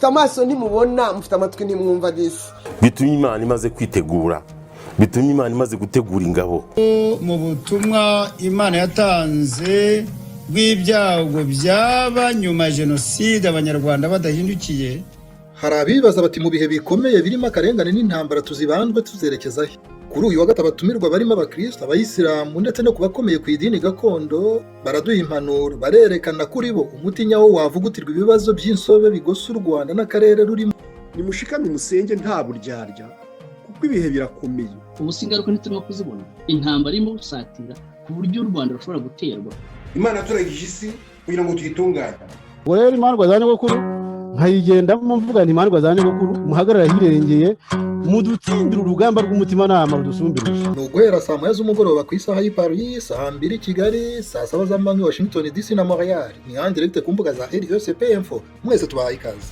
Mufite amaso ntimubona, mufite amatwi ntimwumva disi. Bitumye Imana imaze kwitegura, bitumye Imana imaze gutegura ingabo. Mu butumwa Imana yatanze bw'ibyago byaba nyuma ya jenoside, Abanyarwanda badahindukiye. Hari abibaza bati: "Mu bihe bikomeye birimo akarengane n'intambara, tuzibandwe tuzerekeza he?" Kuri uyu wa gatatu, abatumirwa barimo abakristo, abayisilamu ndetse no ku bakomeye ku idini gakondo baraduha impanuro, barerekana kuri bo umuti nyawo wavugutirwa ibibazo by'insobe bigose u Rwanda n'akarere rurimo. Nimushikame musenge nta buryarya, kuko ibihe birakomeye. Ubu si ingaruka ntiturimo kuzibona? Intambara irimo gusatira ku buryo u Rwanda rushobora guterwa. Imana yaturagije isi kugira ngo tuyitunganye. Ubwo rero imandwa za nyogokuru nkayigendamo mvuga nti: "Imandwa za nyogokuru, muhagarara ahirengeye, mudutsindire urugamba rw'umutimanama rudusumbirije." Ni uguhera saa 1 z'umugoroba ku isaha y'i Paris, saa 2 i Kigali, saa 7 z'amanywa i Washington DC na Montreal. Ni en direct ku mbuga za RCP Info. Mwese tubahaye ikaze.